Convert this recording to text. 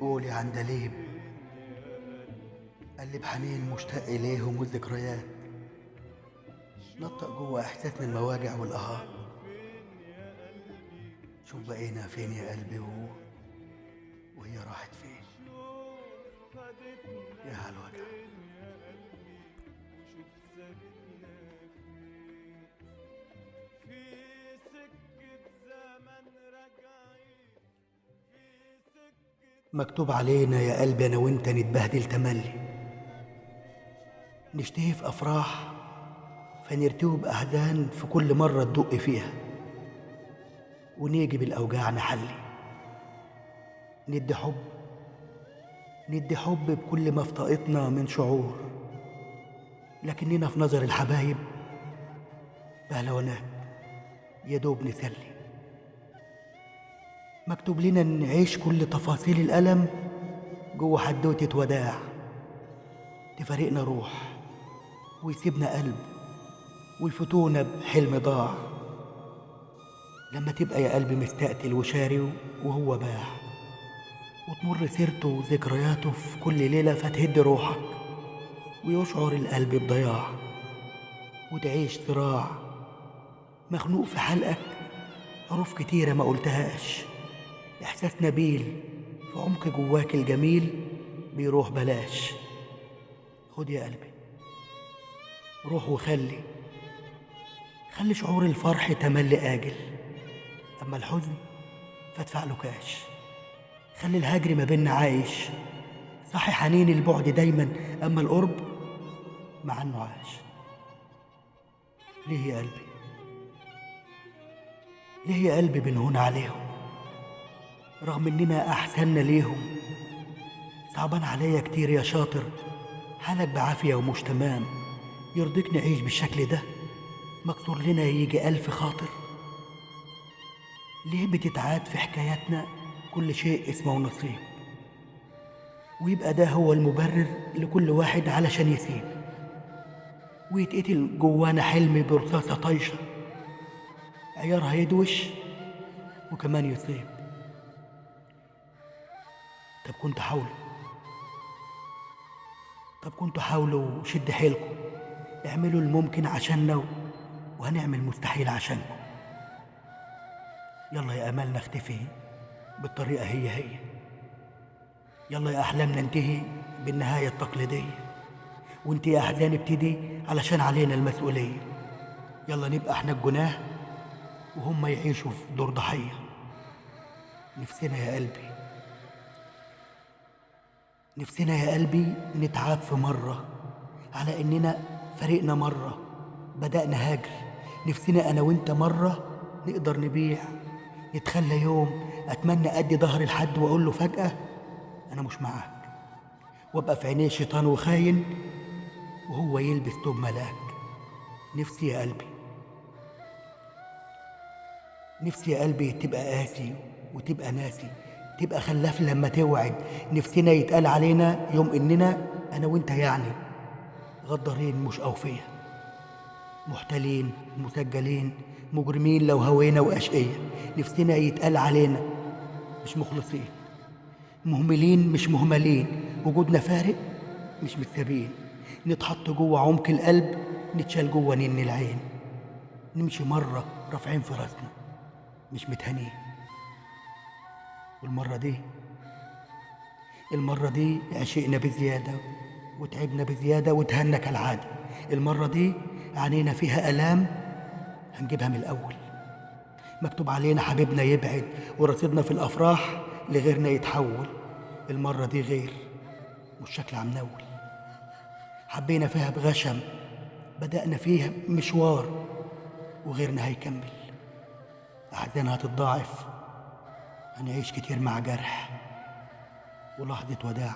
قول يا عندليب، قلب حنين مشتاق إليهم والذكريات، نطق جوه إحساسنا المواجع والآهات. شوف بقينا فين يا قلبي وهي راحت فين. يا هالوجع. مكتوب علينا يا قلبي أنا وإنت نتبهدل تملي، نشتهي في أفراح فنرتوي بأحزان في كل مرة تدق فيها، ونيجي بالأوجاع نحلي، ندي حب، ندي حب بكل ما في طاقتنا من شعور، لكننا في نظر الحبايب بهلوانات يا دوب نسلي. مكتوب لنا نعيش كل تفاصيل الألم جوه حدوتة وداع تفارقنا روح ويسيبنا قلب ويفوتونا بحلم ضاع. لما تبقى يا قلبي مستقتل وشاري وهو باع، وتمر سيرته وذكرياته في كل ليلة فتهد روحك ويشعر القلب بضياع، وتعيش صراع مخنوق في حلقك حروف كتيرة ما قلتهاش، إحساس نبيل في عمق جواك الجميل بيروح بلاش. خد يا قلبي روح وخلي، خلي شعور الفرح تملي آجل، أما الحزن فادفع له كاش. خلي الهجر ما بينا عايش، صحي حنين البعد دايما، أما القرب مع إنه عاش. ليه يا قلبي، ليه يا قلبي بنهون عليهم رغم إننا أحسننا ليهم؟ صعبان عليا كتير يا شاطر، حالك بعافية ومش تمام، يرضيك نعيش بالشكل ده؟ مكتور لنا يجي 1000 خاطر. ليه بتتعاد في حكاياتنا كل شيء اسمه نصيب، ويبقى ده هو المبرر لكل واحد علشان يسيب، ويتقتل جوانا حلم برصاصة طايشة عيارها يدوش وكمان يصيب. طب كنت حاولوا، طب كنتوا حاولوا وشد حيلكم، اعملوا الممكن عشاننا وهنعمل المستحيل عشانكم. يلا يا أملنا اختفي بالطريقة هي هي، يلا يا أحلامنا انتهي بالنهاية التقليدية، وانت يا أحزان ابتدي علشان علينا المسؤولية. يلا نبقى احنا الجناه وهم يعيشوا في دور ضحية. نفسنا يا قلبي، نفسنا يا قلبي نتعاب في مرة على إننا فريقنا مرة بدأنا هجر. نفسنا أنا وإنت مرة نقدر نبيع، نتخلى يوم. أتمنى أدي ظهري لحد وأقول له فجأة أنا مش معاك، وأبقى في عينيه شيطان وخاين وهو يلبس ثوب ملاك. نفسي يا قلبي، نفسي يا قلبي تبقى قاسي وتبقى ناسي، تبقى خلاف لما توعد. نفسنا يتقال علينا يوم إننا أنا وإنت يعني غدارين مش أوفية، محتالين مسجلين مجرمين لو هوينا وأشقية. نفسنا يتقال علينا مش مخلصين، مهملين مش مهملين، وجودنا فارق مش متسابين، نتحط جوه عمق القلب، نتشال جوه نن العين، نمشي مرة رافعين في راسنا مش متهانين. والمرة دي، المرة دي عشقنا بزيادة وتعبنا بزيادة وتهنا كالعادة. المرة دي عانينا فيها آلام هنجيبها من الأول. مكتوب علينا حبيبنا يبعد ورصيدنا في الأفراح لغيرنا يتحول. المرة دي غير والشكل عم نول. حبينا فيها بغشم، بدأنا فيها مشوار وغيرنا هيكمل. أحزانها هتتضاعف، هنعيش كتير مع جرح ولحظة وداع.